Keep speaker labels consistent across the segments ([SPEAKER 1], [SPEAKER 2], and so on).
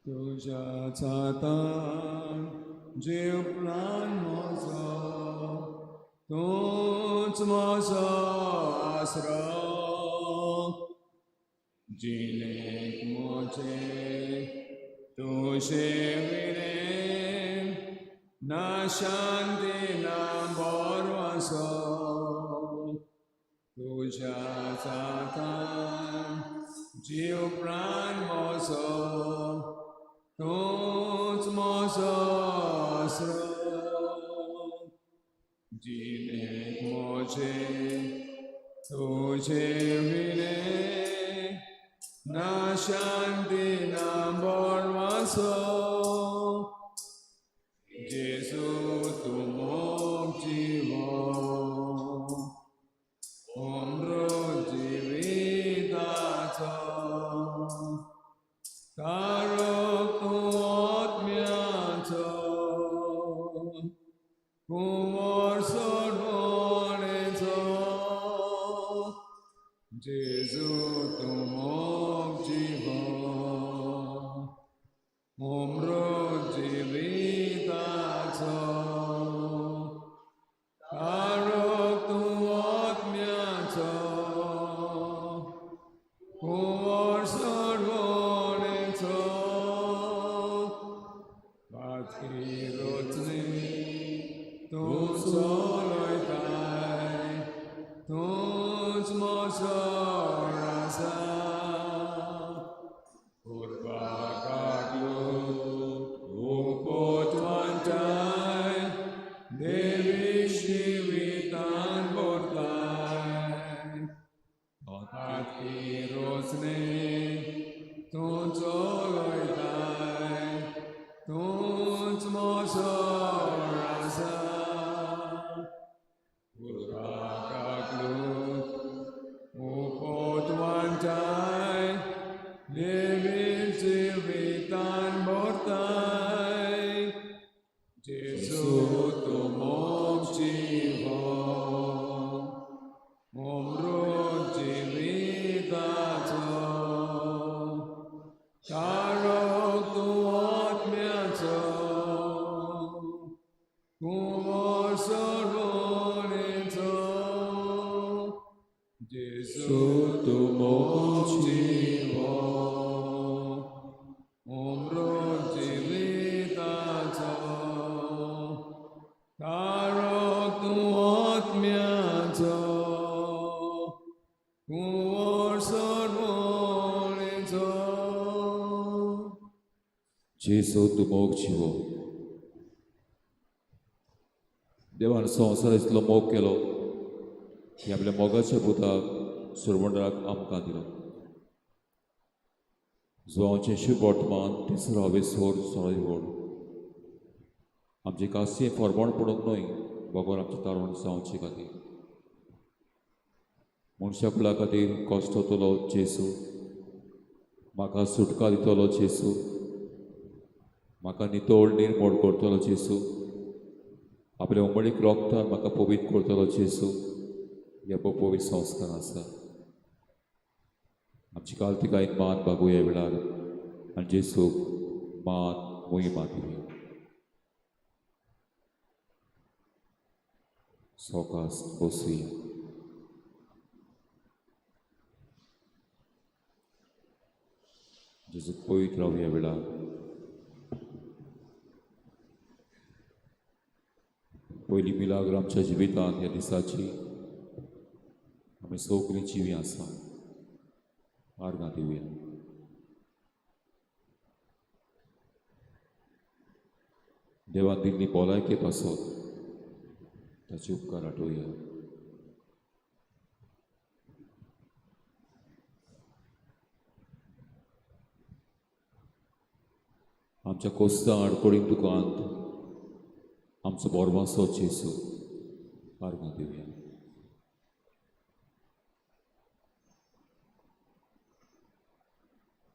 [SPEAKER 1] तुज्या जातान जीव प्राण म्हजो तूंच म्हजो आसरो जिणेक म्हजे तुजे विणें ना शांती ना भरवंसो तुज्या जातान जीव प्राण म्हजो तूंच म्हजो आसरो जिणेक म्हजे तुजे विणें ना शांती ना भरवंसो जेजू तूं मोग जिवो अमृत जिविताचो तारक तूं आत्म्याचो कुंवर सोडवणेचो जेजू तूं मोग जिवो अमृत जिविताचो तारक तूं आत्म्याचो कुंवर सोडवणेचो पातकी रोचणे तूं चलयताय तूंच म्हजो राजा उर्बा उपतवांताय देवी जिवितान भरताय पातकी रोचणे तूं चलयताय तूंच म्हजो राजा उर्बा उपतवांताय देवी जिवितान भरताय जेजू तूं मोग जिवो अमृत जिविताचो तारक तूं आत्म्याचो कुंवर सोडवणेचो जेजू तूं मोग जिवो अमृत जिविताचो तारक तूं आत्म्याचो कुंवर सोडवणेचो.
[SPEAKER 2] जेजू तूं मोग जिवो. देवान संवसार इतलो मोग केलो की आपल्या मोगाच्या पुताक सुरवंडराक आमकां दिलो. जुवांचें शुभ वर्तमान तिसरो हांवें सोर सोळा व्हड आमचे कासी फॉर्मण पडूंक न्हय बगर आमचें तारण जावचे खातीर मनशा कुळा खातीर कश्टतलो जेजू, म्हाका सुटका दितलो जेजू, म्हाका नितळ निर्मोळ करतलो जेजू, आपल्या उमळीक रोगतान म्हाका पवित्र करतलो जेजू. ह्या पवित्र संस्कार आसा. आमची कालतिकायेन मान बागोवया वेळार आनी जेजूक मान मोहिमा दिवया. सवकास बसुया. जेजूक पवित्र रावया वेळार. पयली मिलाग्र आमच्या जिवितांत ह्या दिसाची आमी सगळीं जिवी आसा. आर्गां दिवया. देवान दिल्ली भलायके पासत ताचे उपकार आठोवया. आमच्या कोस्तां आडकोळीन दुकांत आमचो बोरवासो जेजू. आर्गां दिवया.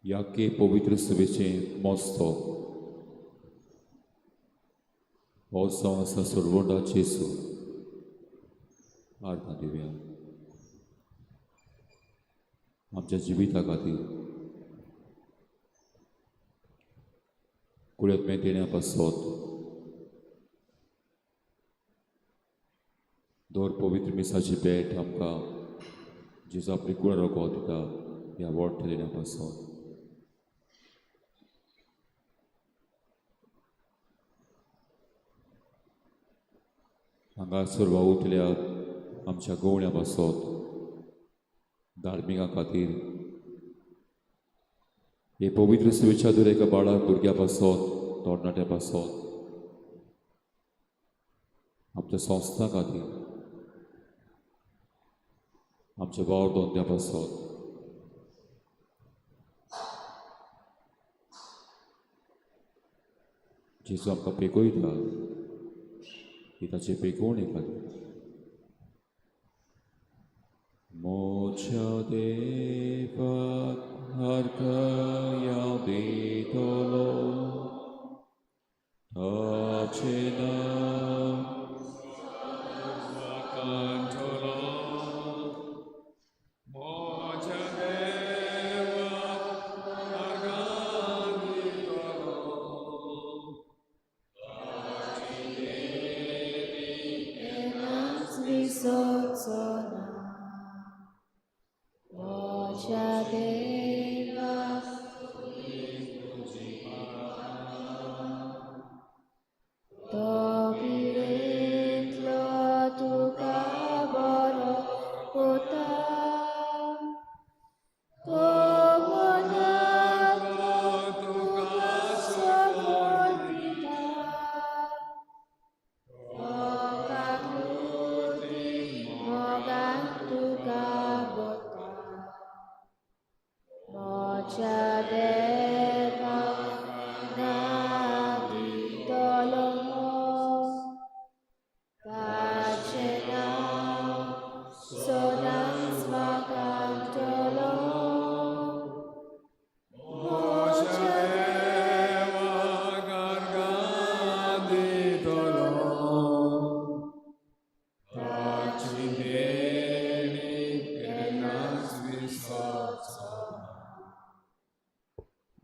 [SPEAKER 2] ह्या के पवित्र सभेचें मस्तो हो जावन आसा सोडवंडा जेजू. आर्गां दिवया. आमच्या जिविता खातीर कुळ्यात देण्या पासत दर पवित्र मिसाची भेट आमकां जेजू आपली गुण रोगो दिता ह्या वोट देण्या पासत. हांगासर वावुरतल्या आमच्या गवळ्या पासत, धार्मिकां खातीर, हे पवित्र सुवेच्छा दर एका बाळा भुरग्या पासत, तरणाट्या पासत, आमच्या संस्था खातीर, आमच्या वावर धंद्या पासत, जेजू आमकां पेकयता ही ताची पेकोवणी खातीर. मोच्या देवाक हरकया दितलो ताचें नांव
[SPEAKER 1] कांठलो मोच्या देवाक आर्गां दितलो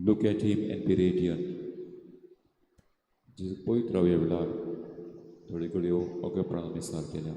[SPEAKER 2] Look at him and be radiant. जेजू पळयत रावया वेळार थोड्यो घडयो ओगेपणान आमी सारकेल्या.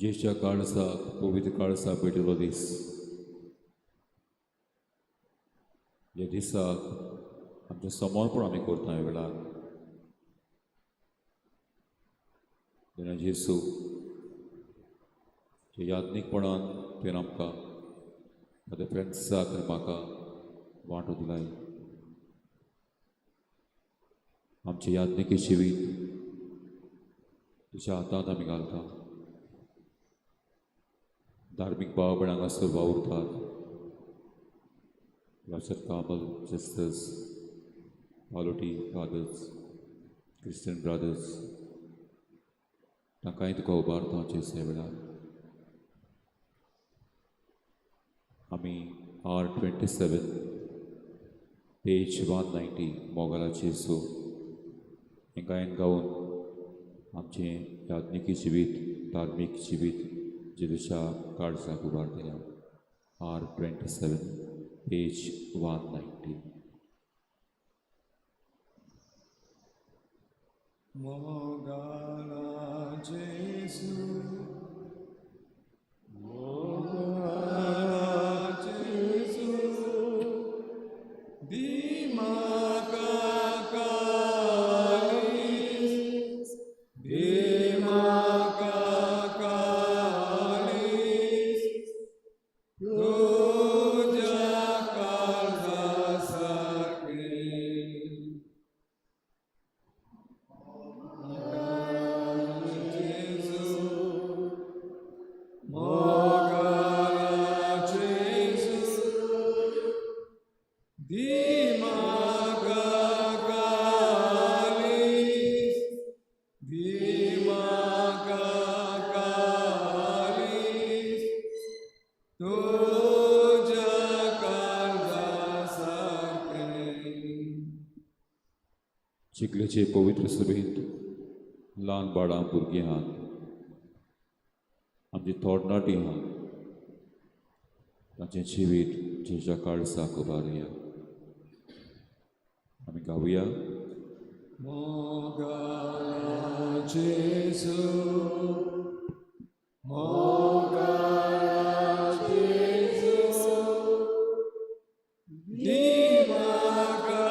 [SPEAKER 2] जेजूच्या काळजाक पवित्र काळजाक भेटिल्लो दीस. ह्या दिसाक आमचें समर्पण आमी करता ह्या वेळार. जेन्ना जेजू याज्ञीकपणान तुवें आमकां म्हज्या फ्रेंड्साक आनी म्हाका वांटो दिलाय. आमचें याज्ञिकी जिवीत तुज्या हातांत आमी घालता. धार्मीक भाव भयण हांगासर वावुरतात. Pastor Carmel sisters, Pallotti fathers, Christian brothers, तांकांय तुका उबारता जेजू वेळार. आमी R 27 page 190 मोगाला जेजू हें गायन गावन आमचें याज्ञिकी जिवीत, धार्मीक जिवीत जेजूच्या काळजाक उबारतल्या. R 27 page 190.
[SPEAKER 1] मोगाला Jesu, मोगाला जेजू, दी म्हाका कालीज, दी म्हाका कालीज, तुज्या काळजा सारकें. जेजू, मोगाला जेजू, दी म्हाका कालीज, दी म्हाका कालीज, तुज्या काळजा सारकें.
[SPEAKER 2] चिखलेचे पवित्र सभेंत ल्हान बाळां भुरगीं आहात, आमची थोडनाटी आहात, तांचें जिवीत जेच्या काळसाक उबारुया. आमी गावया.
[SPEAKER 1] मोगाला जेजू, मोगाला जेजू, दी म्हाका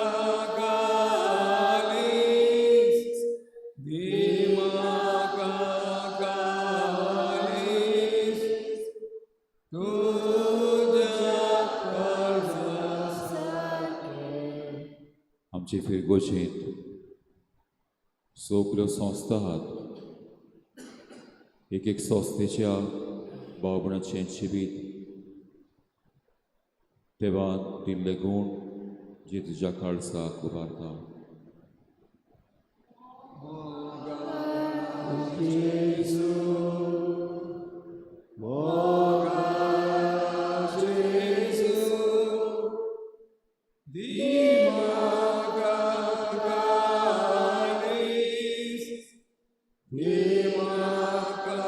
[SPEAKER 1] कालीज, दी म्हाका कालीज, तुज्या काळजा.
[SPEAKER 2] आमचे फिरगोजेंत सगल्यो संस्था आहात. एक एक संस्थेच्या भावपणाचें जिवीत देवान दिल्ले गूण जे तुज्या काळसाक उबारता.
[SPEAKER 1] जेजू, मोगाला जेजू, दी म्हाका कालीज, दी म्हाका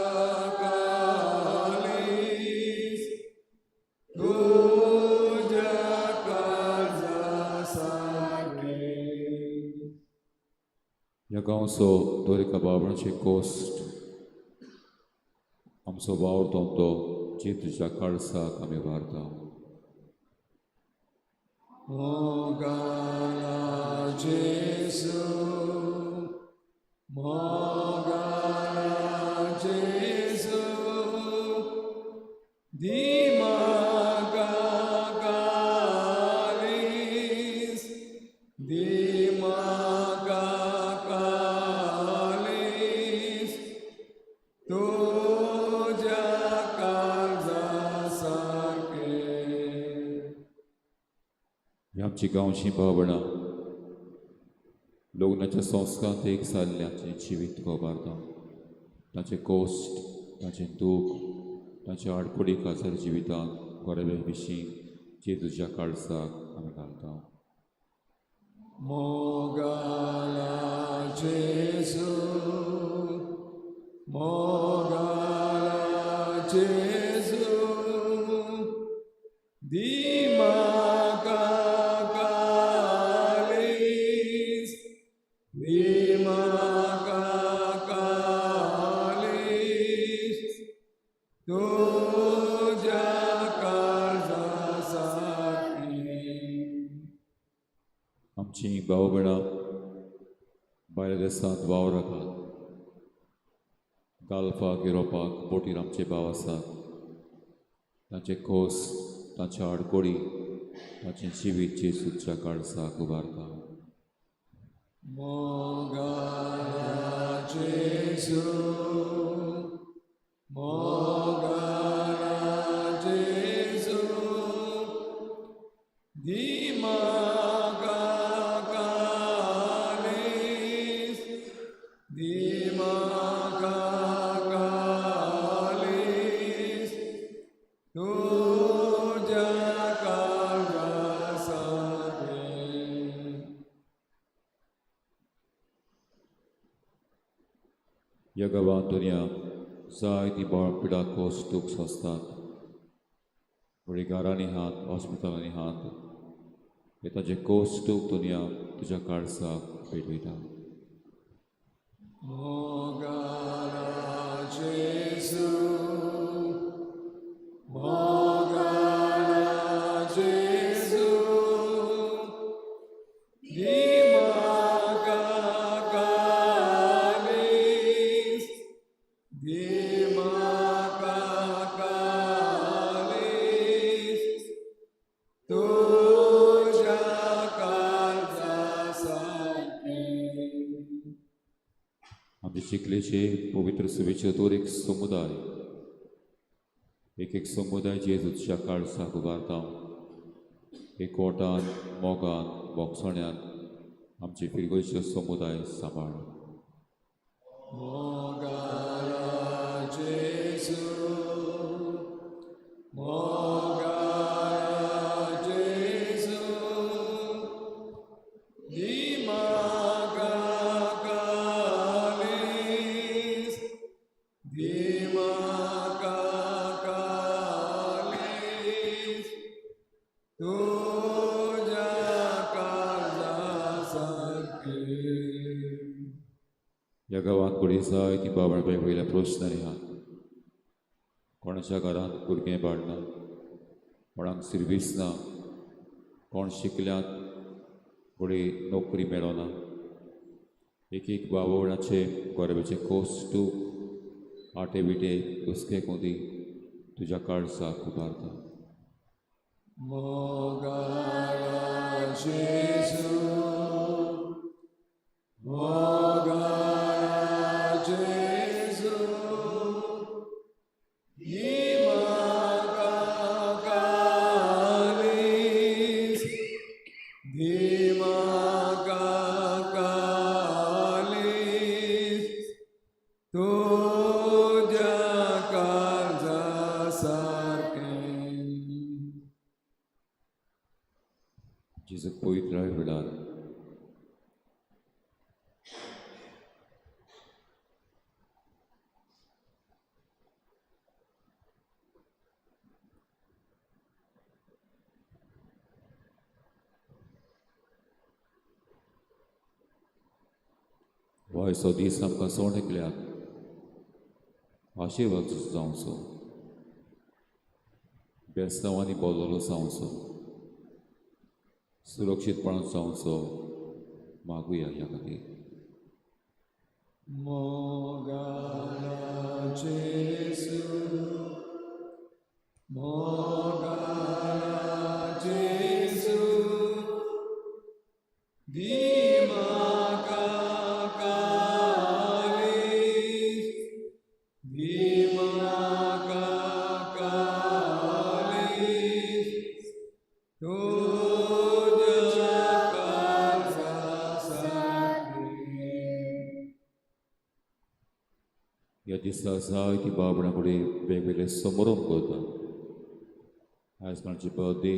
[SPEAKER 1] कालीज, तुज्या काळजा सारकें.
[SPEAKER 2] ह्या गांवचो दर एका भावणाचे कोश्ट, आमचो वावर धंदो जे तुज्या काळसाक आमी उबारता.
[SPEAKER 1] मोगाला जेजू, मोगाला जेजू, दी म्हाका कालीज, दी म्हाका कालीज, तुज्या काळजा सारकें.
[SPEAKER 2] ही आमची गांवची भावणां लग्नाच्या संस्कारांत एक जाल्ल्याचें जिवीत उबारता. ताचें कोश्ट, ताचें दूख, ताचे आडकोडी काजार जिवितांत गोरेबे विशीं जे तुज्या काळसाक आमी घालता.
[SPEAKER 1] मोगाला जेजू, मोगाला जेजू, दी म्हाका कालीज, दी म्हाका कालीज, तुज्या काळजा सारकें.
[SPEAKER 2] आमची भाव भयणां भायल्या देसांत वावर आहात, गाल्फाक, युरोपाक बोटीर आमचे भाव आसात. तांचे खोस, तांच्या आडकोडी, ताचें जिवीत जेजूच्या काळसाक उबारता.
[SPEAKER 1] मोगाला जेजू, मोगाला जेजू, दी म्हाका कालीज, दी म्हाका कालीज, तुज्या काळजा सारकें.
[SPEAKER 2] ह्या गांवांत दुनिया जायती बाळ पिडा खोस दूख सोंसतात. थोडीं घरांनी आहात, हॉस्पिटलांनी आहात. हे तांचे खोस दूख दुनिया तुज्या काळसाक भेटयता.
[SPEAKER 1] मोगाला.
[SPEAKER 2] आमचे चिखलेचे पवित्र सभेचे दर एक समुदाय, एक एक समुदाय जेजूच्या काळजाक उबारता. एकवटान, मोगान, बोगसण्यान आमचे फिरगोचे समुदाय सांबाळ.
[SPEAKER 1] मोगारा जेजू, मोगारा जेजू, दिमागा कालीस, दिमागा कालीस, तुझ्या काळजासारखे.
[SPEAKER 2] ह्या गांवांत घोडी जाय ती बाबा वेगवेगळ्या प्रश्नांनी आहा. कोणाच्या घरांत भुरगें बाळ ना, कोणाक सिर्वीस ना, कोण शिकल्यात घोडी नोकरी मेळना. एक एक बाबा गोरवाचे कोश्ट आटे विटे हुस्के कोंदी तुज्या काळजाक उबारता.
[SPEAKER 1] मोगारा जेजू, मोगारा जेजू, दिमागा कालीस, दिमागा कालीस, तुझ्या काळजासारखे.
[SPEAKER 2] जेजूक पवित्र वेळार वयसो दीस आमकां सोण एकल्याक आशिर्वाद जावचो, बेस्तांवांनी बोल्लोलो जावचो, सुरक्षीतपणान जावचो मागुया ह्या खातीर.
[SPEAKER 1] मोगारा जेजू, मोगारा जेजू, दिमागा कालीस, दिमागा कालीस, तुझ्या काळजासारखे.
[SPEAKER 2] ह्या दिसा जाय ती बाबडा कडेन वेगवेगळे समारंभ करता. आयज कोणाची बर्थडे,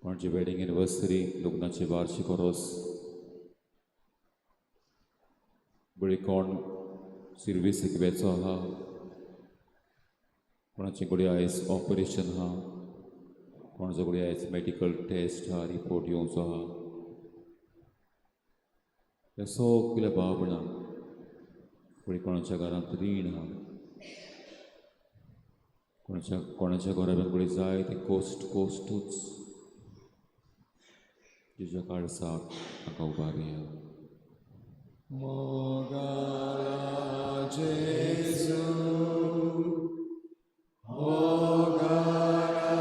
[SPEAKER 2] कोणाची वेडींग एनिवर्सरी, लग्नाचे वार्षिक रोस, बळी कोण सिर्वीसीक वेचो आहा, कोणाचे कडेन आयज ऑपरेशन आहा, कोणाचो कडेन आयज मेडिकल टेस्ट आहा, रिपोर्ट येवचो आहा. ह्या सगल्या बाबणांक कोणी कोणाच्या घरांत रीण आहा, कोणाच्या कोणाच्या घराब्यांत कडेन जाय ते कोश्ट कोश्टूच तुज्या काळजाक तांकां उबारुया.
[SPEAKER 1] मोगारा जेजू, मोगारा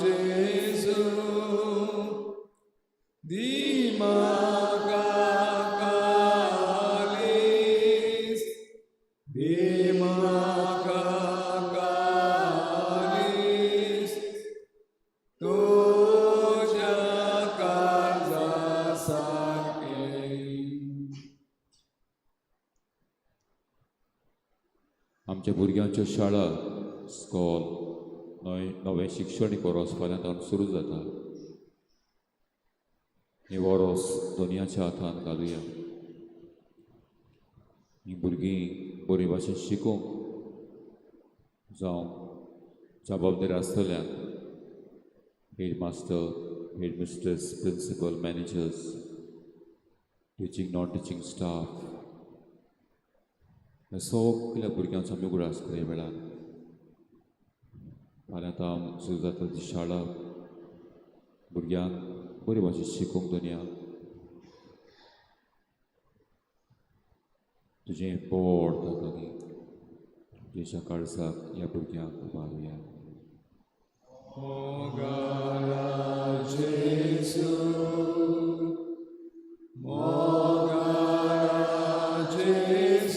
[SPEAKER 1] जेजू, दिमागा कालीस, दिमागा कालीस, तुझ्या काळजासारखे.
[SPEAKER 2] आमच्या भुरग्यांच्यो शाळा स्कॉल नवें नवें शिक्षणीक वरोस फाल्यां तावन सुरू जाता. हें वरोस दोनयाच्या हातान घालुया. हीं भुरगीं बरे भाशेन शिकूंक जावं जबाबदारी आसतल्यांक headmaster, headmistress, principal, managers, teaching, non teaching staff, ह्या सगल्या भुरग्यांचो आमी उगडास करूया वेळार. फाल्यां आतां सुरू जाता ती शाळा, भुरग्यांक बरे भाशेन शिकूंक दोनया तुजें बोड जाता तुज्या काळजाक ह्या भुरग्यांक उबारुया.
[SPEAKER 1] मोगारा जेजू, मोगारा जेजू,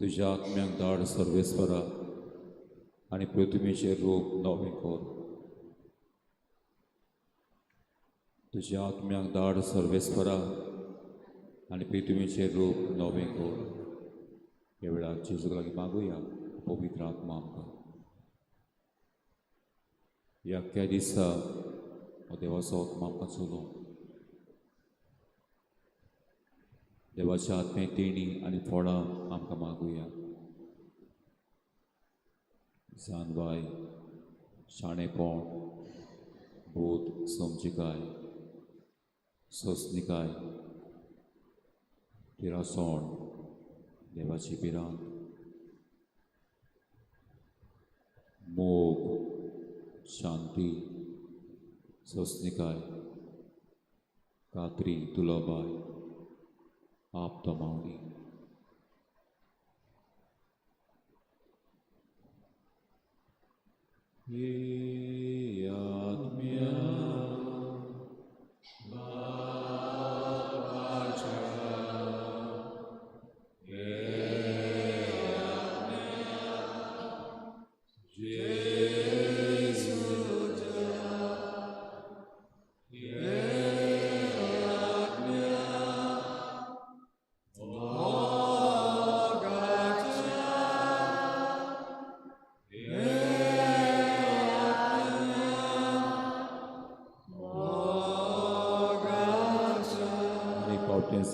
[SPEAKER 2] तुज्या आत्म्याक धाड सर्वेस्परा आनी पृथ्वीचेर रूप नवें कर. तुज्या आत्म्याक धाड सर्वेस्परा आनी पृथ्वीचेर रूप नवें कर. ह्या वेळार जेजूक लागीं मागुया पवित्र आत्मा आमकां. ह्या अख्ख्या दिसा हो देवाचो आत्मा आमकां चलोवं. देवाच्या आत्मे देणी आनी फळां आमकां मागुया. जानवाय, शाणेपण, बोध, समजिकाय, सोंसणिकाय, तिरासण, देवाची भिरांत, मोग, शांती, सोंसणिकाय, कात्री, तुलोबाय, आप तमावणी. हे आत्म्या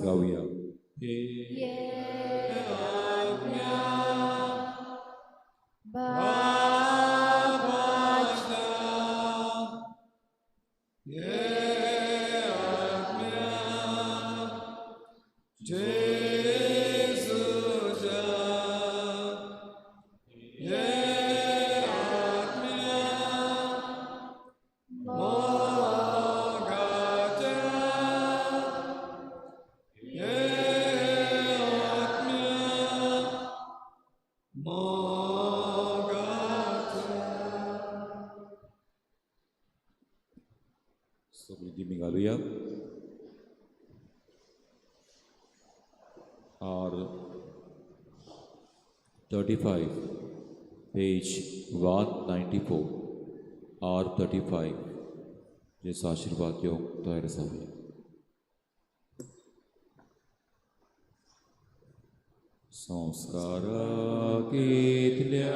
[SPEAKER 2] गाऊया. सगळी दिमी घालूया. R 35, page 194, R 35. जेजू आशिर्वाद घेवंक तयार जावया. संस्कार कितल्या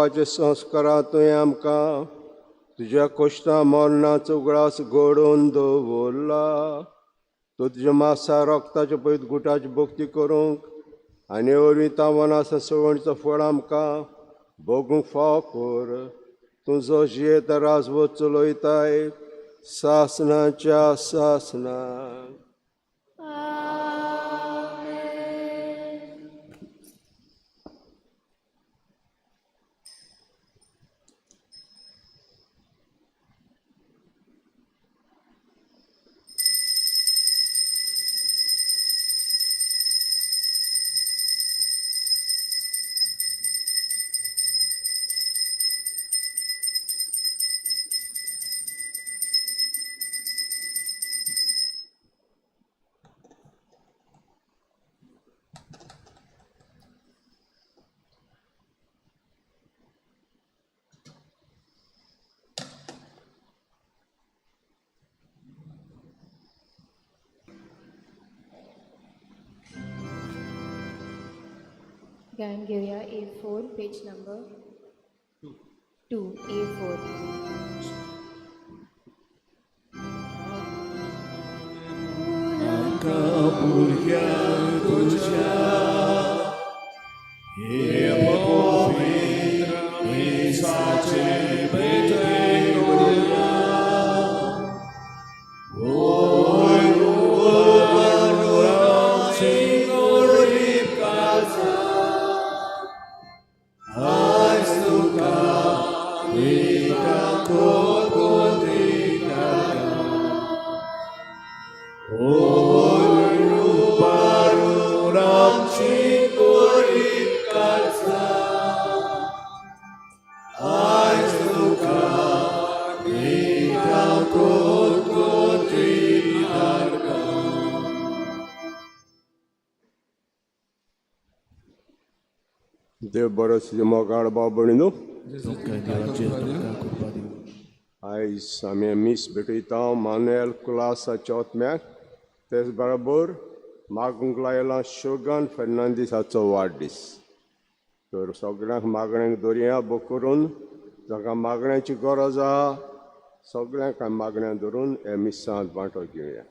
[SPEAKER 3] देवाच्या संस्कारां तुवें आमकां तुज्या कोश्टा मरणाचो उगडास घडोवन दवरला. तूं तुज्या मासा रोगताच्या पयत गुटाची भक्ती करूंक आनी वरवीं तावना सवणचो फळ आमकां भोगूंक फाव कर. तूं जो जियेता राजवत चलयताय सासनाच्या सासनाक.
[SPEAKER 4] आमेन. गायन घेवया A4, page number 2, A4.
[SPEAKER 1] भुरग्यांक तुज्या हे पवित्र मिसाचे भेटयेक उरया. वयर आमची गरीब काळजां, आयज तुका दिता कोत. वयर उबारून आमची गरीब काळजां, आयज तुका दिता कोत.
[SPEAKER 3] देव बरो मोगाळ बाब भयणीनो.
[SPEAKER 5] तुमकां देवाचेर तुमकां कृपा दिवं.
[SPEAKER 3] आयज आमी मीस भेटयता मानुएल कुलासाच्या ओतम्याक, तेच बरोबर मागूंक लायला शोगन फेर्नांदीस हाचो वाडदीस. तर सगळ्यांक मागण्यांक दवरया बोक करून, जाका मागण्याची गरज आहा सगळ्यांक आमी मागण्या धरून हे मिसांत वांटो घेवया.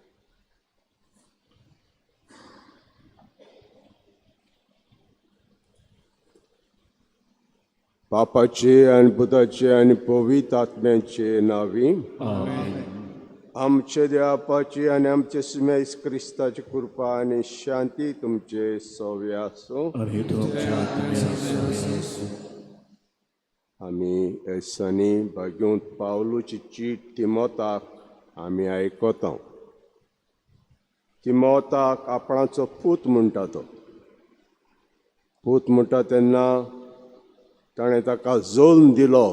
[SPEAKER 3] बापाचे आनी पुताचे आनी पवित्र आत्म्याचे नांवी. आमचे देवापाची आनी आमचे सुमेस क्रिस्ताची कृपा आनी शांती तुमचे सव्य आसूं.
[SPEAKER 5] आनी तुमच्या आत्म्याक आसूं.
[SPEAKER 3] आमी दिसांनी भाग्योंत पावलूची चीट तिमोताक आमी आयकता. तिमोताक आपणाचो पूत म्हणटा तो. पूत म्हणटा तेन्ना ताणें ताका जल्म दिलो.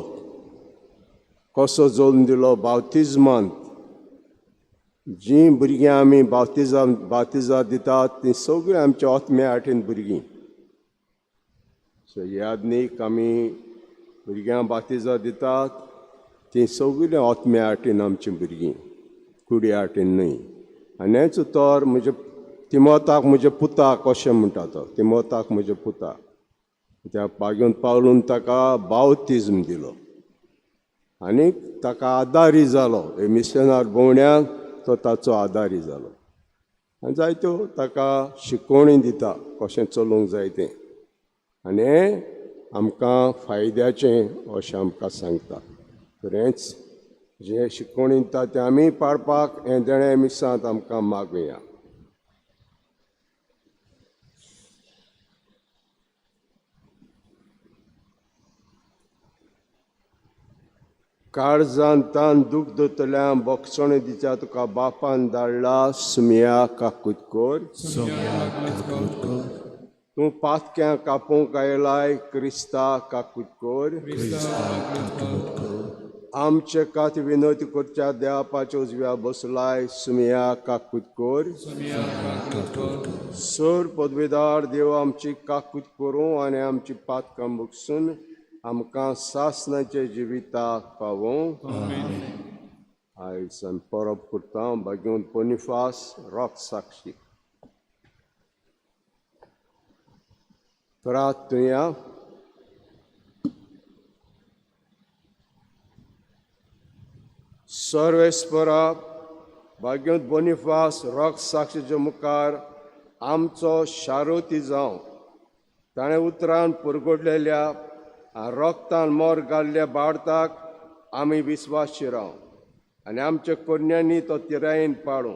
[SPEAKER 3] कसो जल्म दिलो? बावतिज्मांत. जीं भुरगीं आमी बावतिजा दितात तीं सगळीं आमच्या आत्म्या आठीन भुरगीं. सो यादनीक आमी भुरग्यांक बातिजा दितात तीं सगळीं आत्म्या आठीन आमचीं भुरगीं, कुडी आठीन न्हय. आनी हेंच उतर म्हज्या तिमोताक म्हज्या पुताक अशें म्हणटा तो. तिमोताक म्हज्या पुताक. त्या बागेवन पावलून ताका बावतिज्म दिलो आनी ताका आदारी जालो. हे मिशनार भोंवड्याक तो ताचो आदारी जालो आनी जायत्यो ताका शिकवणी दिता कशें चलूंक जाय तें, आनी हें आमकां फायद्याचें अशें आमकां सांगता. तर हेंच जें शिकवणी दिता तें आमी पाळपाक हें देणें मिसांत आमकां मागुया. काळजान तान दूख दवरतल्या बोगसणे दिच्या तुका बापान धाडला सुमया काकूत कर. तूं पातक्यां कापूंक आयलाय क्रिस्ता काकूत कर. आमचे कात विनोद करच्या देवापाच्या उजव्या बसलाय सुमया काकूत कर. सर पदवीदार देव आमची काकूत करूं आनी आमची पातकां बगसून आमकां सासणाचे जिविताक पावों. आयज आमी परब करता बागेवन बोनिफास रोक साक्षी. करात तुया. सर्वेस्परा भाग्योत बोनिफास रोक साक्षीच्या मुखार आमचो शारोती जावं. ताणें उतरान पुरगोडलेल्या रोगतान मोर घाल्ल्या बाडताक आमी विस्वास शिराव. आनी आमच्या कोन्यांनी तो तिरायेन पाळूं.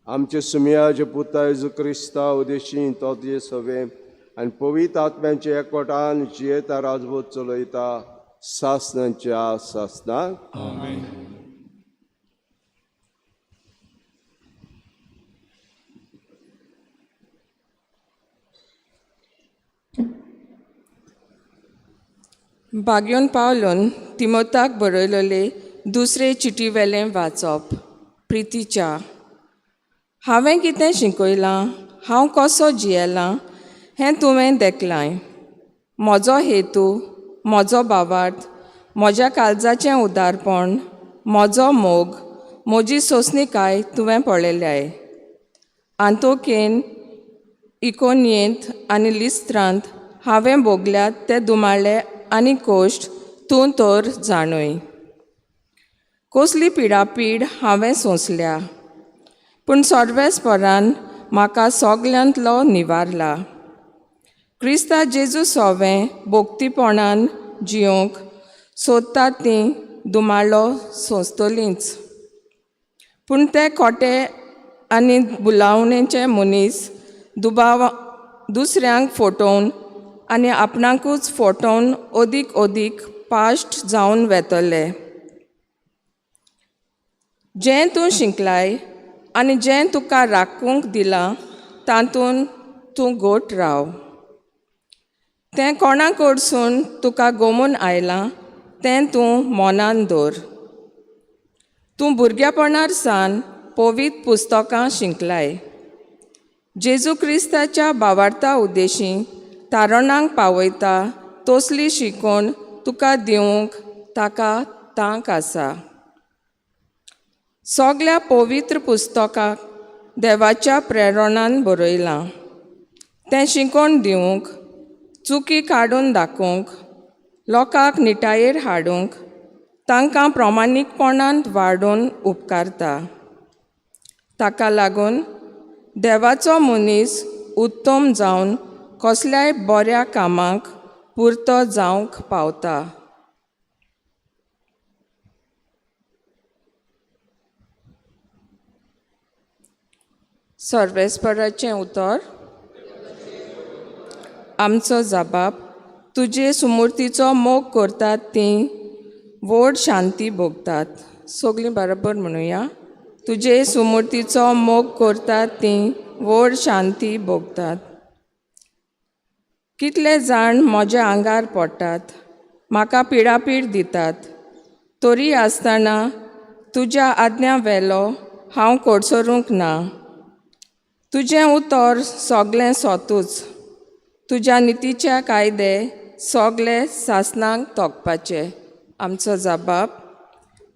[SPEAKER 3] आमचे सुमयाचे पुता जेजू क्रिस्ता उदेशी तो तुजे सवे आनी पवित्र आत्म्यांच्या एकवटान जियेता राजबोध चलयता सासनाच्या सासनाक.
[SPEAKER 6] बागयोन पावलून तिमोताक बरयलेले दुसरे चिटी वेलें वाचप. प्रितीच्या हांवें कितें शिकयलां, हांव कसो जियेलां हें तुवें देखलांय. म्हजो हेतू, म्हजो भावार्थ, म्हज्या काळजाचें उदारपण, म्हजो मोग, म्हजी सोंसणीकाय तुवें पळयल्याय. आंतोकेन, इकोनियेंत आनी लिस्त्रांत हांवें भोगल्यात ते दुमाळे आनी कोश्ट तूं तर जाणूय. कसली पिडापीड हांवें सोंसल्या, पूण सर्वेस्परान म्हाका सगल्यांतलो निवारला. क्रिस्ता जेजू सोवें भोक्तीपणान जियोंक सोदता तीं दुमाळो सोंसतलींच. पूण ते खोटे आनी बुलावणेचे मनीस दुबाव दुसऱ्यांक फटोवन आनी आपणाकूच फटोवन अदीक अदीक पाश्ट जावन वेतले. जें तूं शिंकलाय आनी जें तुका राखूंक दिलां तातूंत तूं गोट राव. तें कोणा कडसून तुका गोमून आयलां तें तूं मनान दवर. तूं भुरगेपणार सावन पवित्र पुस्तकां शिंकलाय. जेजू क्रिस्ताच्या भावार्था उद्देशी तारणांक पावयता तसली शिकोवन तुका दिवंक ताका तांक आसा. सगल्या पवित्र पुस्तकाक देवाच्या प्रेरणान बरयलां. तें शिकोवन दिवंक, चुकी काडून दाखोवंक, लोकांक निटायेर हाडूंक, तांकां प्रमाणीकपणान वाडोवन उपकारता. ताका लागून देवाचो मनीस उत्तम जावन कसल्याय बऱ्या कामाक पुरतो जावंक पावता. सर्वेस्पराचें उतर. आमचो जबाब तुजे सुमूर्तीचो मोग करतात तीं व्हड शांती भोगतात. सगळीं बरोबर म्हणुया. तुजे सुमूर्तीचो मोग करतात तीं व्हड शांती भोगतात. कितले जाण म्हज्या आंगार पडटात, म्हाका पिडापीड दितात, तरी आसतना तुज्या आज्ञा वेलो हांव कोडसरूंक ना. तुजें उतर सगलें सोतूच, तुज्या नितीच्या कायदे सगले सासनांक तोखपाचे. आमचो जबाब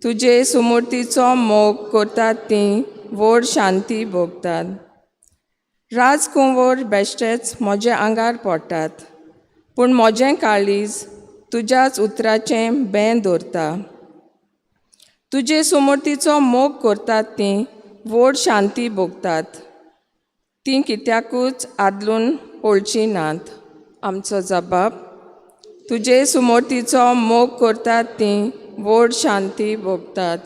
[SPEAKER 6] तुजे सुमूर्तीचो मोग करतात तीं व्हड शांती भोगतात. राजकुंवर बेश्टेच म्हज्या आंगार पडटात, पूण म्हजें काळीज तुज्याच उतराचें बें दवरता. तुजे सुमूर्तीचो मोग करतात तीं व्हड शांती भोगतात. तीं कित्याकूच आदलून पळचीं नात. आमचो जबाब तुजे सुमूर्तीचो मोग करतात तीं व्हड शांती भोगतात.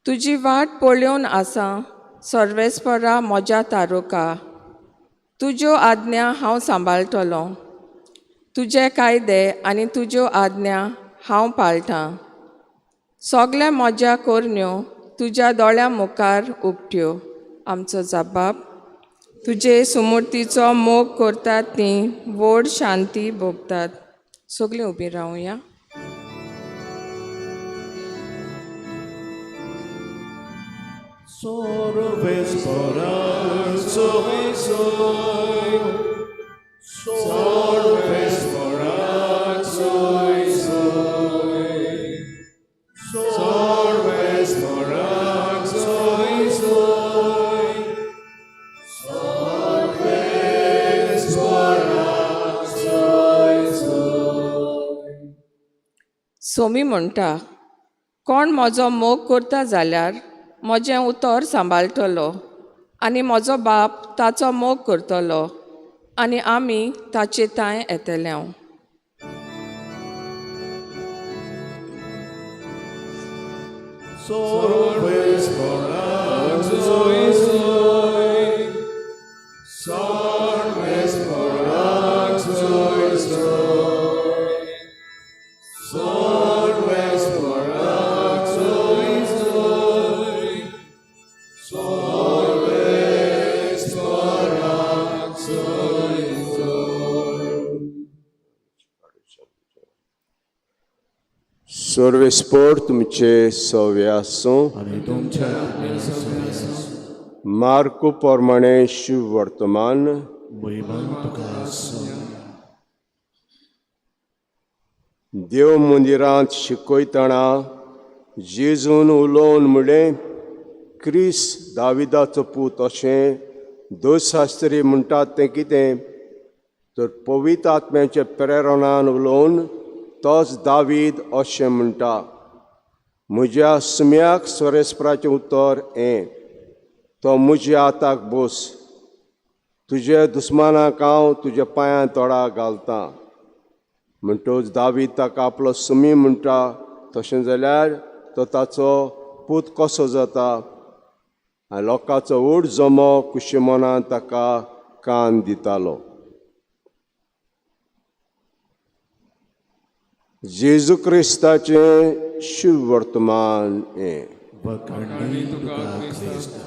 [SPEAKER 6] तुजी वाट पळोवन आसा सर्वेस्परा म्हज्या तारुका. तुज्यो आज्ञा हांव सांबाळटलो. तुजे कायदे आनी तुज्यो आज्ञा हांव पाळटां. सगल्या म्हज्या करण्यो तुज्या दोळ्यां मुखार उकट्यो. आमचो जबाब तुजे सुमूर्तीचो मोग करतात तीं व्हड शांती भोगतात. सगळीं उबीं रावया. सोमी म्हणटा, कोण म्हजो मोग करता जाल्यार म्हजें उतर सांबाळटलो आनी म्हजो बाप ताचो मोग करतलो आनी आमी ताचे तांय येतले.
[SPEAKER 3] सर्वेस्पोर तुमचे सवे आसूं.
[SPEAKER 5] आनी तुमच्या आत्म्या सवें आसूं.
[SPEAKER 3] मार्कू प्रमाणे शिव वर्तमान.
[SPEAKER 5] महिमा तुका आसूं.
[SPEAKER 3] देव मंदिरांत शिकयतना जेजून उलोवन म्हणलें, क्रिस दाविदाचो पूत अशें दोशास्त्री म्हणटात तें कितें? तर पवित्र आत्म्याच्या प्रेरणान उलोवन तोच दावीद अशें म्हणटा, म्हज्या सुम्याक स्वरेस्पराचें उतर हें, तो म्हज्या हाताक बोस, तुज्या दुस्मानाक हांव तुज्या पांयां तोडा घालतां. म्हणटकच दावीद ताका आपलो सुमी म्हणटा, तशें जाल्यार तो ताचो पूत कसो जाता? आनी लोकांचो व्हड जमो कुशी मनान ताका कान दितालो. जेजू क्रिस्ताचें शिव वर्तमान हें.
[SPEAKER 5] वखाणी तुका क्रिस्ता.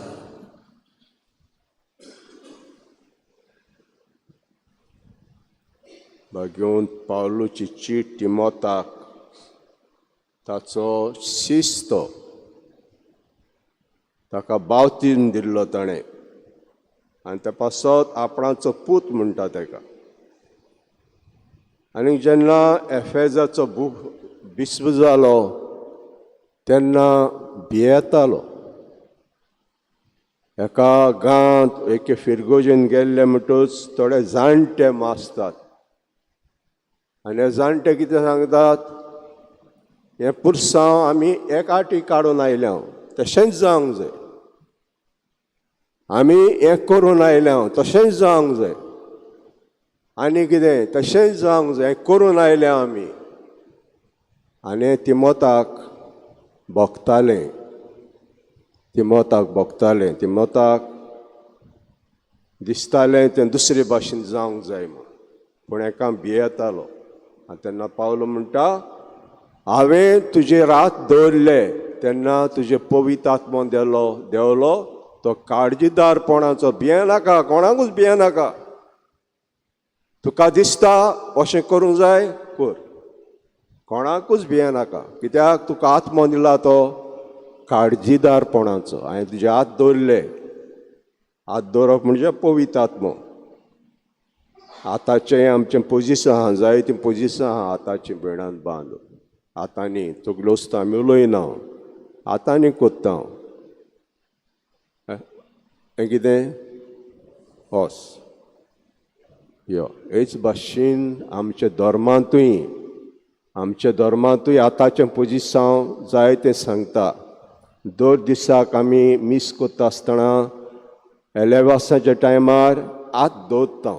[SPEAKER 3] भाग्योन पावलूची चीट टिमोताक, ताचो शिस्त, ताका बावतीन दिल्लो ताणें आनी त्या पासत आपणाचो पूत म्हणटा ताका. आनी जेन्ना एफेजाचो बिस्प जालो तेन्ना भियेतालो. एका गांवांत एके फिरगोजेन गेल्ले म्हणटकच थोडे जाणटे मासतात आनी हे जाणटे कितें सांगतात, हें पुरसांव आमी एक आटी काडून आयल्या तशेंच जावंक जाय, आमी हें करून आयल्या तशेंच जावंक जाय, आनी कितें तशेंच जावंक जाय, करून आयल्या आमी. आनी तिमोताक भोगतालें, तिमोताक भोगतालें, तिमोताक दिसतालें तें दुसरे भाशेन जावंक जाय म्हूण, पूण एका भियेतालो. आनी तेन्ना पावलो म्हणटा, हांवें तुजे रात दवरले तेन्ना तुजे पवित्र आत्मो देवलो, तो काळजीदारपणाचो, भियेनाका, कोणाकूच भियेनाका, तुका दिसता अशें करूंक जाय कर, कोणाकूच भियेनाका, कित्याक तुका आत्मो दिला तो काळजीदारपणाचो. हांवें तुजे हात दवरले, हात दवरप म्हणजे पवित्र आत्मो. आतांचें आमचें पोजिसां आहा, जायतीं पोजिसां आहा आतांचीं भेणांत बांद, हातांनी सगल्यो वस्तू आमी उलयना, हातांनी कोत्ता. हें कितें हॉस यो हेच भाशेन आमच्या धर्मांतूय, आमच्या धर्मांतूय आतांचें पोजिसांव जायतें सांगता. दर दिसाक आमी मीस कोत्ता आसतना एलेवासाच्या टायमार हात दवरता,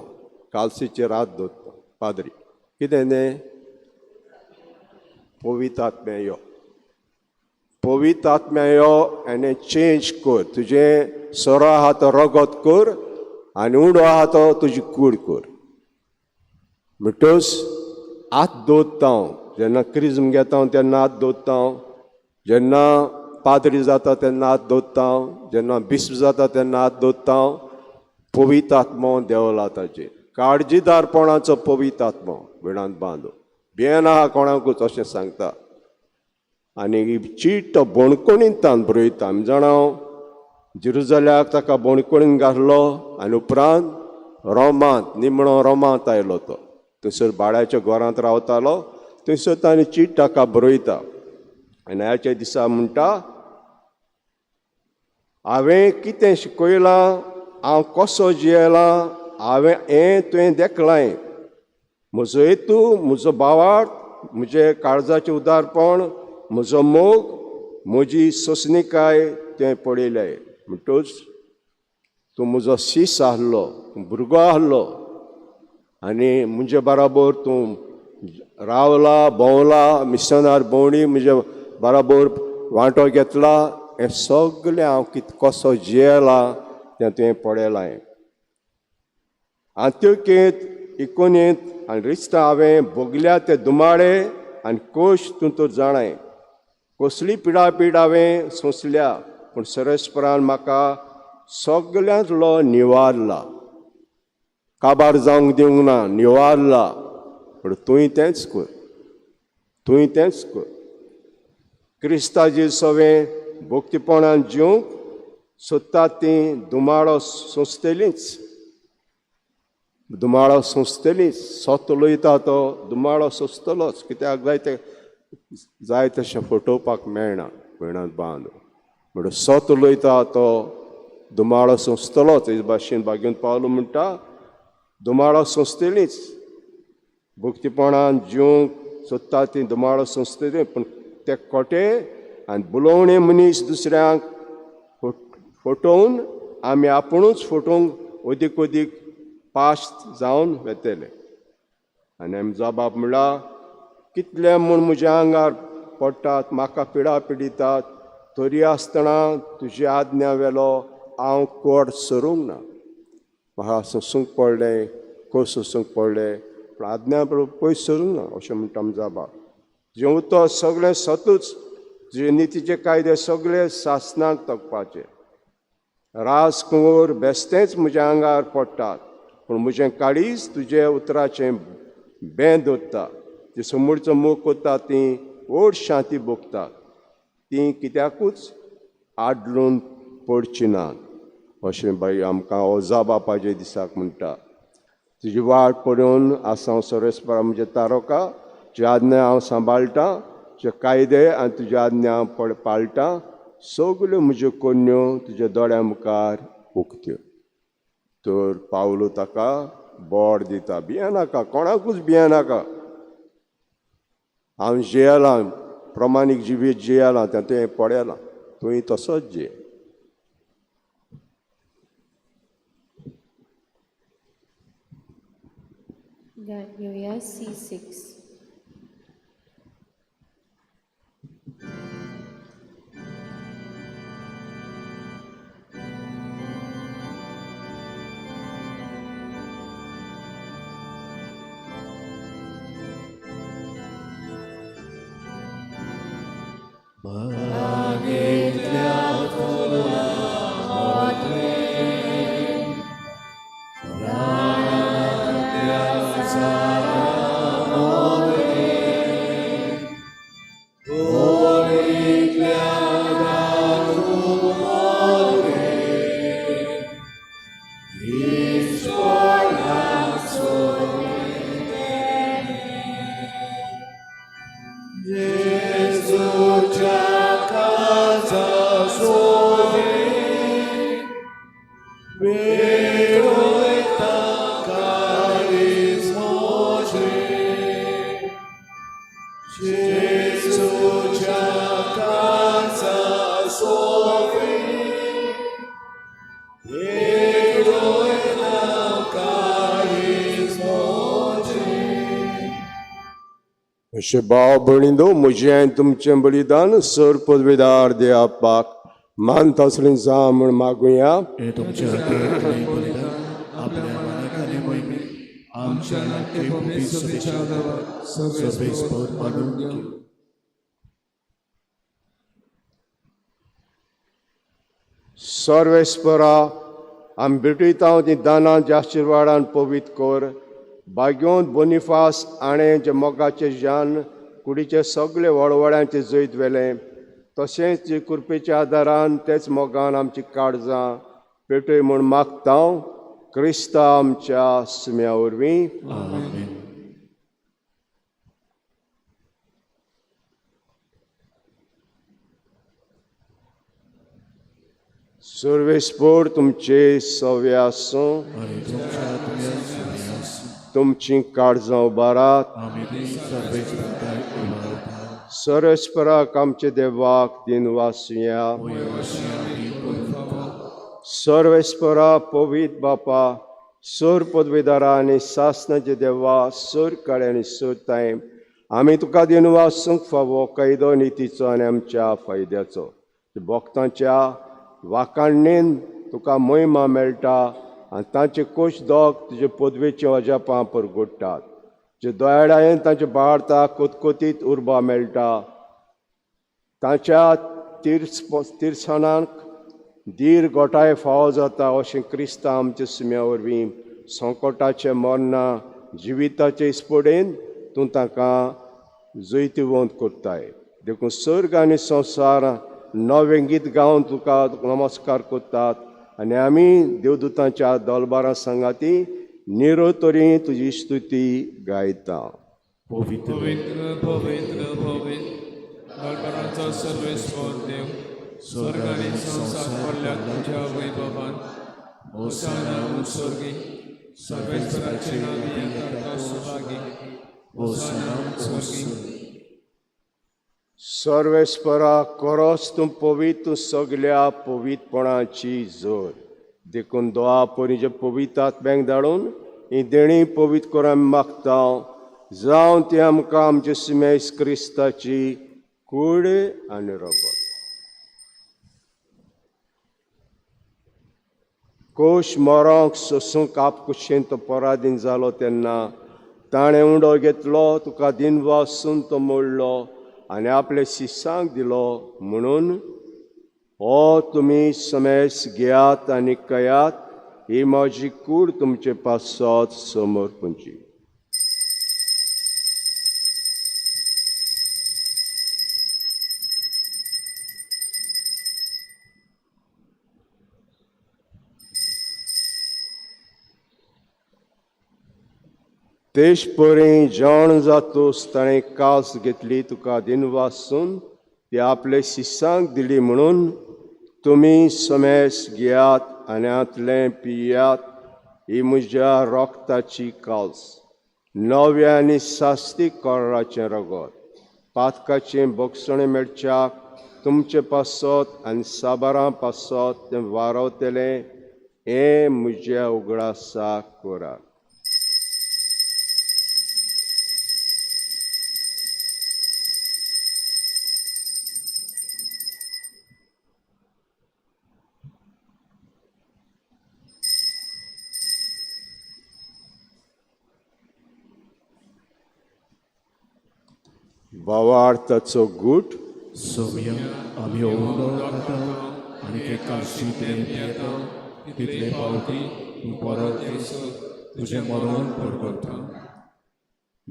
[SPEAKER 3] कालसीचेर हात दवरता पाद्री, कितें न्ही पवित्र आत्म्या यो, पवित्र आत्म्या यो आनी चेंज कर, तुजें सोरो आहा तो रगत कर आनी उंडो आहा तो तुजी कूड कर. म्हणटकच हात दवरता हांव जेन्ना क्रिज्म घेता तेन्ना हात दवरता हांव, जेन्ना पाद्री जाता तेन्ना हात दवरता हांव, जेन्ना बिस्प जाता तेन्ना हात दवरता हांव. पवित्र आत्मो देवला ताचेर, काळजीदारपणाचो पवित्र आत्मो वेळांत बांदो, भियेना कोणाकूच अशें सांगता. आनी चीट तो बोणकोणीन तान बरयता. आमी जाणा जेरुजल्याक ताका बोणकोणीन घातलो आनी उपरांत रोमांत, निमणो रोमांत आयलो तो, थंयसर भाड्याच्या घरांत रावतालो, थंयसर ताणें चीट ताका बरयता. आनी ह्याच्या दिसा म्हणटा, हांवें कितें शिकयलां, हांव कसो जियेलां, हांवें हें तुवें देखलां, म्हजो हेतू, म्हजो भावार्थ, म्हजें काळजाचें उदारपण, म्हजो मोग, म्हजी सोंसणीकाय तुवें पळयलें. म्हणटकच तूं म्हजो शीस आहलो, तूं भुरगो आहलो आनी म्हजे बराबर तूं रावला, भोंवला, मिशनार भोंवडी म्हजे बराबर वांटो घेतला हें सगळें हांव कित कसो जियेलां तें तुवें पळयलां. आंत्योकेंत इकोनेंत आनी रिस्ता हांवें भोगल्या ते दुमाळे आनी कोश तूं तर जाणाय. कसली पिडापीड हांवें सोंसल्या पूण सरस्परान म्हाका सगल्यांतलो निवारला. काबार जावंक दिवंक ना, निवारला. पूण तूंय तेंच कर, तूंय तेंच कर. क्रिस्ताजी सवें भक्तीपणान जिवंक सोदतात ती दुमाळो सोंसतलीच, दुमाळो सोंसतलीच. सत उलयता तो दुमाळो सोंसतलोच. कित्याक जाय ते जाय तशें फटोवपाक मेळना भयणांत बांद. म्हणटा सत उलयता तो दुमाळो सोंसतलोच. हे भाशेन भाग्योन पावलो म्हणटा दुमाळो सोंसतलीच. भक्तीपणान जिवंक सोदता ती दुमाळो सोंसतली. पूण ते खोटे आनी बुलोवणे मनीस दुसऱ्यांक फटोवन आमी आपुणूच फटोवंक अदीक अदीक पाश जावन वेतले. आनी आमी जबाब म्हणला कितले म्हूण म्हज्या आंगार पडटात, म्हाका पिडा पिडितात, तरी आसतना तुजी आज्ञा वेलो हांव कोड सरूंक ना. म्हाका सोंसूंक पडलें, कोस सोंसूंक पडलें, पूण आज्ञा पयस सरूंक ना अशें म्हणटा आमचो बाब. तुजें उतर सगळें सतूच, तुजे नितीचे कायदे सगळे सासनाक तगपाचे. रास कुंवर बेस्तेंच म्हज्या आंगार पडटात, पूण म्हजें काळीज तुजे उतराचें बें दवरता. ती समूरचो मोग करता ती व्हड शांती भोगतात, ती कित्याकूच आडलून पडची ना अशें बाई आमकां ओजा बापाचे दिसाक म्हणटा. तुजी वाट पळोवन आसा हांव सरस्परा म्हजे तारोका. तुजी आज्ञा हांव सांबाळटा, तुजे कायदे आनी तुजी आज्ञा हांव पाळटा. सगल्यो म्हज्यो कोन्यो तुज्या दोळ्या मुखार उक्त्यो. तर पावलो ताका बोड दिता, भियेनाका, कोणाकूच भियेनाका. हांव जियेलां, प्रमाणीक जिवीत जियेलां, तें तुवें पळयलां, तुवें तसोच जिये.
[SPEAKER 4] गायन घेवया C6. अशें भाव भयणींनो, म्हजें आनी तुमचें बलिदान सर पदवेदार देवापाक मान तसलें जावं म्हूण मागुया.
[SPEAKER 5] हे तुमच्या हातींतलें बलिदान आपल्या मनाक आनी मोहिमेक आमच्या नाते सभेच्या सर्वेस्पर मानून घेवं.
[SPEAKER 3] सर्वेस्परा आमी भेटयता ती दानां आशिर्वादान पवित्र कर. भाग्योन बोनिफास हाणें जे मोगाचे जान कुडीचे सगळे वळवळ्यांचे जैत व्हेलें, तशेंच जे कृपेच्या आदारान तेच मोगान आमची काळजां पेटय म्हूण मागता क्रिस्ता आमच्या सुम्या वरवीं.
[SPEAKER 5] आमेन.
[SPEAKER 3] सर्वेस्पर तुमचे सवे आसूं,
[SPEAKER 5] आनी तुमच्या आत्म्यान सवे आसूं.
[SPEAKER 3] तुमची काळजां उबारात.
[SPEAKER 5] आमी ती सर्वेस्पराक उबारता.
[SPEAKER 3] सर्वेस्पराक आमचे देवाक दिन वासुया. सर्वेस्परा पवित्र बापा, सर पदवेदारा आनी सासनाचे देवा, सर काळे आनी सर तायम, आमी तुका दिनवासूंक फावो कायदो नितीचो आनी आमच्या फायद्याचो. भक्तांच्या वाखाणणेन तुका महिमा मेळटा आनी तांचे कोश दोग तुजे पदवेचे अजापां परगुट्टात. जे दयाळायेन तांचे बाळता कोतकोतीत उर्बा मेळटा. तांच्या तिरसणाक धीर गोठाय फावो जाता अशें क्रिस्तांव आमच्या सुम्या वरवीं संकटाचें मरना जिविताचे इस्पोडेन तूं तांकां जैतिवंत करताय. देखून सर्ग आनी संवसार नवें गीत गावन तुका नमस्कार करतात आनी आमी देवदूतांच्या दलबारा सांगाती निरो तरी तुजी स्तुती गायता.
[SPEAKER 5] पवित्र
[SPEAKER 1] पवित्र पवित्र पवित्र दलबरांचो सर्वेस्पर देव, स्वर्ग आनी संवसार भरल्यात तुज्या वैभवान. होसाना उत्सर्गी, सर्वेस्पराचे नांवी येता तो सुभागी. होसाना उत्सर्गी.
[SPEAKER 3] सर्वेस्परा करोस तूं पवित्र, तूं सगल्या पवित्रपणाची जोर. देखून दोआ परीचे पवित्र आत्म्यांक धाडून ही देणी पवित्र करून आमी मागता, जावं ती आमकां आमचे सिमेस क्रिस्ताची कूड आनी रगत. कोश मरोंक सोसूंक आपकुशेन तो पराधीन जालो तेन्ना ताणें उंडो घेतलो, तुका दिनवासून तो मोडलो आनी आपले शिसांक दिलो म्हणून, हो तुमी समेस घेयात आनी कयात, ही म्हजी कूड तुमचे पासत समर्पणची. तेश परी जेवण जातूस ताणें कास घेतली, तुका दिनवासून ती आपले शिसांक दिली म्हणून, तुमी समेस घेयात आनी हांतलें पियात, ही म्हज्या रोगताची कास, नव्या आनी सास्ती कोराचें रगत, पातकाचें भोगसणें मेळच्याक तुमचे पासत आनी साबारां पासत तें वारवतलें, हें म्हज्या उगडासाक करात. भावार्थाचो गूट.
[SPEAKER 5] सोम्या आमी उंडो खाता आनी ते काशी तें पियेता तितले पावटी तूं परत येसर तुजें मरण परगटा.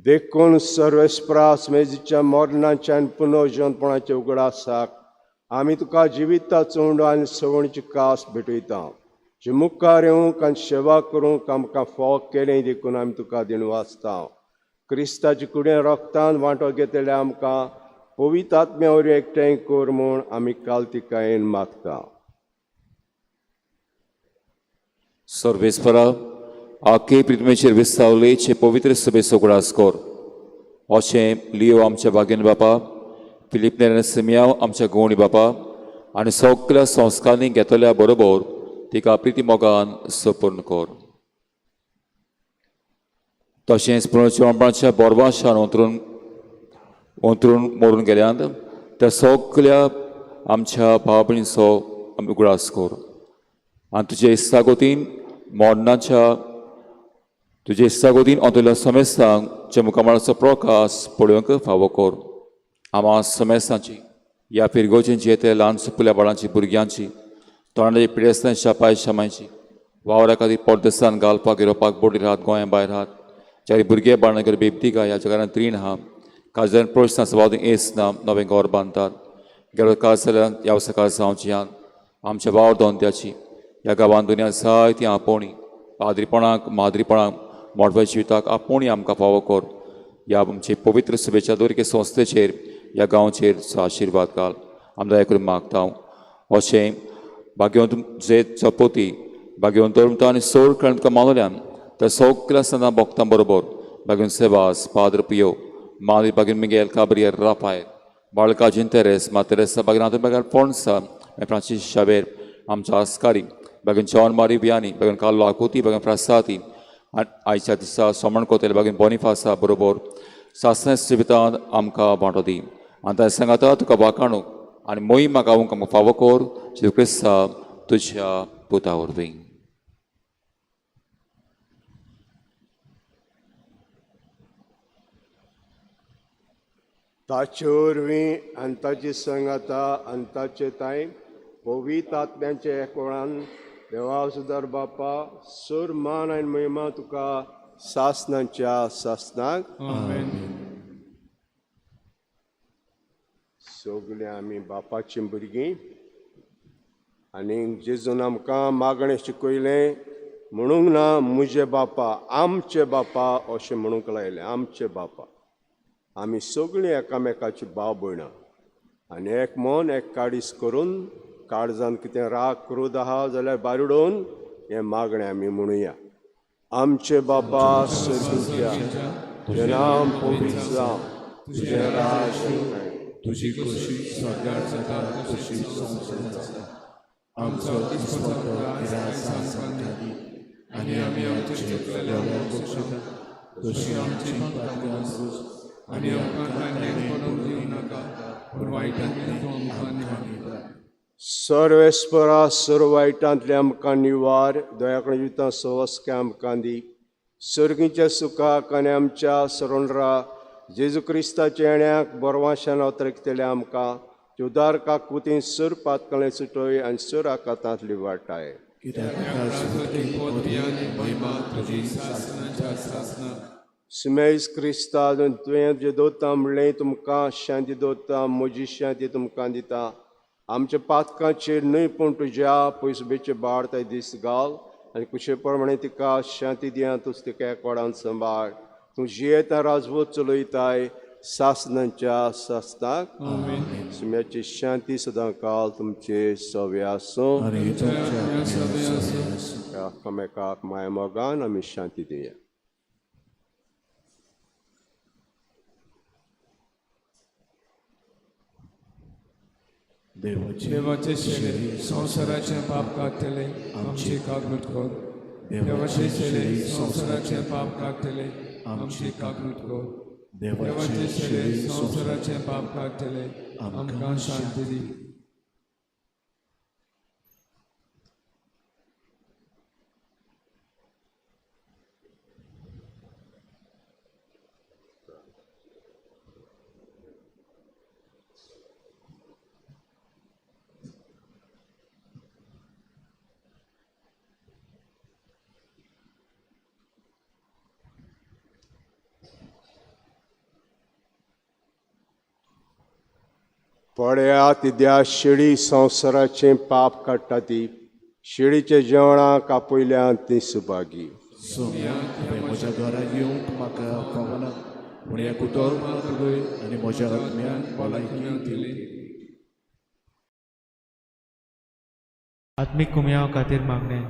[SPEAKER 3] देखून सर्वेस्प्रास मेजीच्या मरणाच्या आनी पुनर्जीवनपणाच्या उगडासाक आमी तुका जिविताचो उंडो आनी सवणीची कास भेटयता, जे मुखार येवंक आनी सेवा करूंक आमकां फोग केलें देखून आमी तुका दिनवासता. क्रिस्ताचे कुडें रोगतान वांटो घेतले आमकां पवित्र आत्म्या वरवीं एकठांय कर म्हूण आमी कालतिकायेन मागता.
[SPEAKER 2] सर्वेस्परा आखे पृथ्वीचेर विस्तावलेचे पवित्र सभेचो उगडास कर. अशें लियो आमच्या बागेन बापा, फिलीप नेरन सिमियाव आमच्या गोवणी बापा आनी सगल्या संस्कारांनी घेतल्या बरोबर तिका प्रिती मोगान सपूर्ण कर. तशेंच पुनर्जिवनपणाच्या बोरवाशान अंतरून अंतरून मरून गेल्यान त्या सगल्या आमच्या भाव भयणीचो आमी उगडास कर आनी तुजे इस्तागोतीन मरणाच्या तुजे इस्तागोतीन अंतरल्या समेस्तांक जे मुखामळाचो प्रकाश पळोवंक फावो कर. आमा समेस्तांची ह्या फिरगोचेंची ते ल्हान सुपुल्या बाळांची भुरग्यांची तोंडाची पिडेस्तांच्या पाय शामांची वावरा खातीर परदेसान घालपाक युरोपाक बोटीर आहात गोंया भायर आहात ज्या भुरगे बाळां बेबदी गा ह्या जगारान रीण आहा काजरान प्रोत्साहन सभाव एस ना नवें घर बांदतात गेलो काज जाल्यार ह्या सकाळ जावची आहात आमच्या वावर धंद्याची ह्या गांवान दुनिया जायती आपोवणी पाद्रीपणाक माद्रीपणाक मोडव्या जिविताक आपोवणी आमकां फावो कर. ह्या आमचे पवित्र सभेच्या दोरके संस्थेचेर ह्या गांवचेर आशिर्वाद घाल आमदां करून मागता. अशें भाग्यवंत जे चपोती भाग्यवंत धर्मता आनी सोड करून तुका मानवल्यान त्या सगल्या सदां भोगतां बरोबर भाग्यवंत सेवास पाद्र पियो माद्री भाग्यवंत मिगेल काब्रियर राफायल बाळकाजीन तेरेस मा तेरेसा भाग्यवंत भाग्यान फोंडसा फ्रांसीस शावेर आमच्या आस्कारी भाग्यवंत जॉन मारी वियानी भाग्यवंत कार्लो आकुती भाग्यवंत फ्रासाती आयच्या दिसा सोमण कोतेल भाग्यवंत बोनिफासा बरोबर सासण्यास जिवितांत आमकां वांटो दी आनी ताच्या सांगाता तुका वाखाणूक आनी मोहिमा गावूंक आमकां फावो कर जेजू क्रिस्ता तुज्या पुता वरवीं.
[SPEAKER 3] ताचे वरवीं आनी ताची संगाता आनी ताचे तांय पवित्र आत्म्यांचे एकवळान देवा सुदार बापा सर मान आनी महिमा तुका सासनाच्या सासनाक.
[SPEAKER 1] आमेन.
[SPEAKER 3] सगळीं आमी बापाचीं भुरगीं आनी जेजून आमकां मागणें शिकयलें म्हणूंक ना म्हजे बापा आमचे बापा अशें म्हणूंक लायलें. आमचे बापा आमी सगळीं एकामेकाची भाव भयणां आनी एक मन एक काडीस करून काळजान कितें राग क्रोध आहा जाल्यार भायर उडोवन हें मागणें आमी म्हणुया. आमचे बापा सर्गीच्या, तुजें नांव पवित्र जावं, तुजें राज येवं.
[SPEAKER 5] तुजी खोशी स्वर्गार जाता तशी संवसारांत जाता. आमचो दिसपट्टो गिरास आमकां दी आनी आमी आमचे चुकलेल्यांक बक्षिता तशी आमची पातकां पुस
[SPEAKER 1] आनी आमकां कांयेन पडूंक दिवं नाका, पूण वायटांतल्यान तूं आमकां निवार.
[SPEAKER 3] सर्वेस्परा सर्व वायटांतले आमकां निवार, दयाकडेन जिवितां सवस्के आमकां दी. सर्गीच्या सुखाक आनी आमच्या सरोंडरा जेजू क्रिस्ताच्या येण्याक बरवाशान अवतरकतले आमकां उदार काकुतीन सर पातकलें सुटय आनी सर आकातांतली वाटाय.
[SPEAKER 5] कित्याक
[SPEAKER 1] पदवी आनी महिमा तुजी सासनाच्या सासनाक.
[SPEAKER 3] सुमेज क्रिस्ता तुवें जे दवरता म्हणलें तुमकां शांती दवरता, म्हजी शांती तुमकां दिता. आमच्या पातकांचेर न्हय पूण तुज्या पयसुबेचे बाळ ताय दीस घाल आनी कुशे प्रमाणे तिका शांती दिया. तूं तिका एकवडान सांबाळ. तूं जियेता राजवत चलयताय सासनाच्या सासनाक. सुम्याची शांती सदां काल तुमचे सवे आसूं.
[SPEAKER 5] आनी तुमच्या आत्म्याक सवे आसूं.
[SPEAKER 3] एकामेकाक माया मोगान आमी शांती दिया.
[SPEAKER 5] देवाचे
[SPEAKER 1] देवाचे शेले संवसाराचें पाप काडटले आमची कागृत कर. देवाचे शेले संवसाराचें पाप काडटले आमची कागृत कर. देवाचे शेले संवसाराचें पाप काडटले आमकां शांती दी.
[SPEAKER 3] पळया तिद्या शेळी संवसाराचें पाप काडटा ती शेळीच्या जेवणाक आपयल्यान ती सुभागी.
[SPEAKER 5] सोम्या, तुवें म्हज्या घरा येवंक म्हाका फावना, पूण एक उतर मात उलय आनी म्हज्या आत्म्यान भलायकी दिली.
[SPEAKER 7] आत्मीक कुमयाव खातीर मागणें.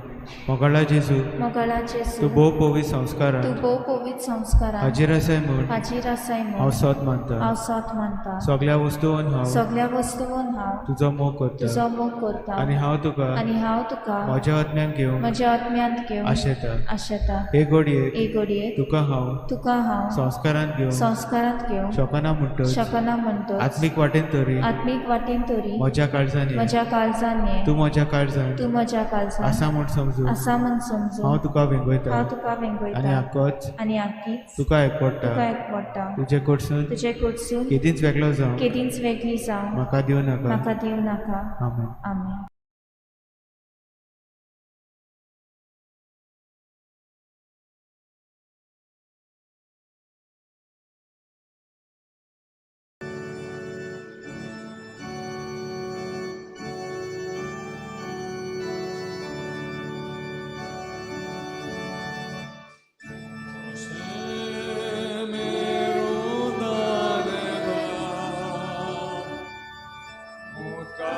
[SPEAKER 7] मोगाळा जेजू,
[SPEAKER 8] मोगाळा जेजू,
[SPEAKER 7] तूं भोव पवित्र संस्कारान
[SPEAKER 8] तूं भोव पवित्र संस्कारान
[SPEAKER 7] हाजीर आसाय म्हूण
[SPEAKER 8] हाजीर आसाय म्हूण
[SPEAKER 7] हांव सोद मानता.
[SPEAKER 8] हांव सोद मानता.
[SPEAKER 7] सगळ्या वस्तून हांव
[SPEAKER 8] सगळ्या वस्तून हांव
[SPEAKER 7] तुजो मोग करता
[SPEAKER 8] तुजो मोग करता
[SPEAKER 7] आनी हांव तुका
[SPEAKER 8] आनी हांव तुका
[SPEAKER 7] म्हज्या आत्म्यान घेवंक
[SPEAKER 8] म्हज्या आत्म्यांत घेवंक
[SPEAKER 7] आशेता.
[SPEAKER 8] आशेता.
[SPEAKER 7] हे घडयेक
[SPEAKER 8] हे घडयेक
[SPEAKER 7] तुका हांव
[SPEAKER 8] तुका हांव
[SPEAKER 7] संस्कारांत घेवंक
[SPEAKER 8] संस्कारांत घेवंक
[SPEAKER 7] शकना म्हणटच
[SPEAKER 8] शकना म्हणटच
[SPEAKER 7] आत्मीक वाटेन तरी
[SPEAKER 8] आत्मीक वाटेन तरी
[SPEAKER 7] म्हज्या काळजान ये.
[SPEAKER 8] म्हज्या काळजान ये.
[SPEAKER 7] तूं म्हज्या काळजान
[SPEAKER 8] तूं म्हज्या काळजान
[SPEAKER 7] आसा म्हूण समजून
[SPEAKER 8] आसा म्हूण समजून
[SPEAKER 7] हांव तुका वेंगयता
[SPEAKER 8] हांव तुका वेंगयता
[SPEAKER 7] आनी आकोच
[SPEAKER 8] आनी आकीच
[SPEAKER 7] तुका एकवडटा.
[SPEAKER 8] तुका एकवडटा.
[SPEAKER 7] तुजे कडसून
[SPEAKER 8] तुजे कडसून
[SPEAKER 7] केदींच वेगळो जावं
[SPEAKER 8] केदींच वेगळी जावं
[SPEAKER 7] म्हाका दिवं नाका.
[SPEAKER 8] म्हाका दिवं नाका.
[SPEAKER 7] आमेन.
[SPEAKER 8] आमेन.
[SPEAKER 1] Mutka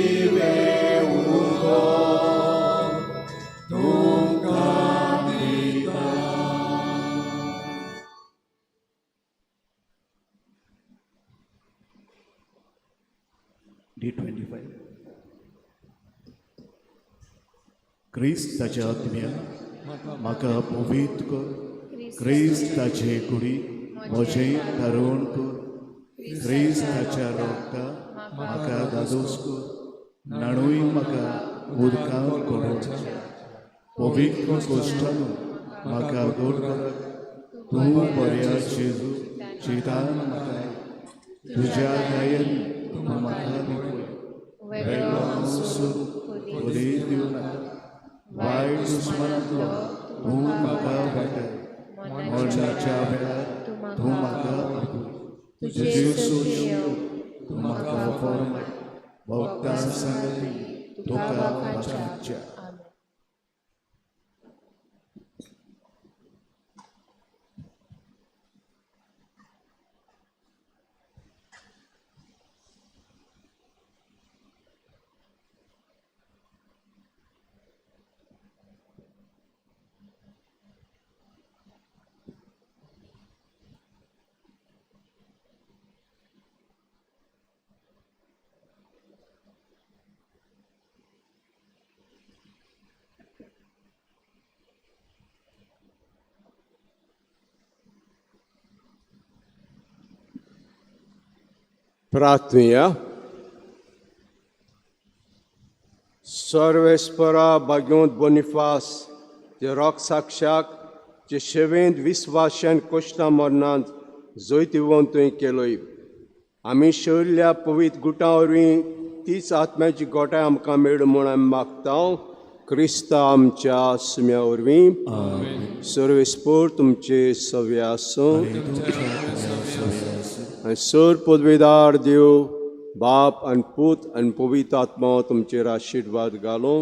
[SPEAKER 5] जिवे उदक तुमकां दिता.
[SPEAKER 9] डी 25. क्रिस्त ताच्या आत्म्या म्हाका पवित्र कर. क्रिस्त ताचे कुडी म्हजें तारण कर. क्रिस्त ताच्या रोगता म्हाका दादोस कर. नाणूय म्हाका उदकान कडोवच्या पवित्र कोश्टानू म्हाका गोड करात. तूं बऱ्या जेजू चितान म्हाका तुज्या गायन तूं म्हाका दिवय. वेगळो हांव सोदून उदय दिवं नाका. वायट दुस्मानांतलो तूं म्हाका वाटय. मरणाच्या वेळार तूं म्हाका आपय. तुजे सोदून तूं म्हाका फॉर्माय. भक्तां संगती तुका वाचाच्या.
[SPEAKER 3] प्रार्थनुया. सर्वेस्परा भाग्योंत बोनिफास जे रोग साक्षाक जे शेवेंत विस्वाशान कोश्टा मरणांत जैतिवंत तुवें केलोय. आमी शिवल्ल्या पवित्र गुटां वरवीं तीच आत्म्याची गोठाय आमकां मेळूं म्हूण आमी मागता क्रिस्ता आमच्या सुम्या वरवीं. सर्वेस्पोर तुमचे सव्य आसूं. आनी सर पदवेदार देव बाप आनी पूत आनी पवित्र आत्मा तुमचेर आशिर्वाद घालूं.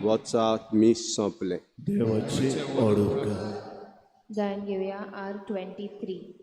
[SPEAKER 3] वचात मीस सोंपलें.
[SPEAKER 9] देवाचे ओडूक
[SPEAKER 8] गायन घेवया R 23.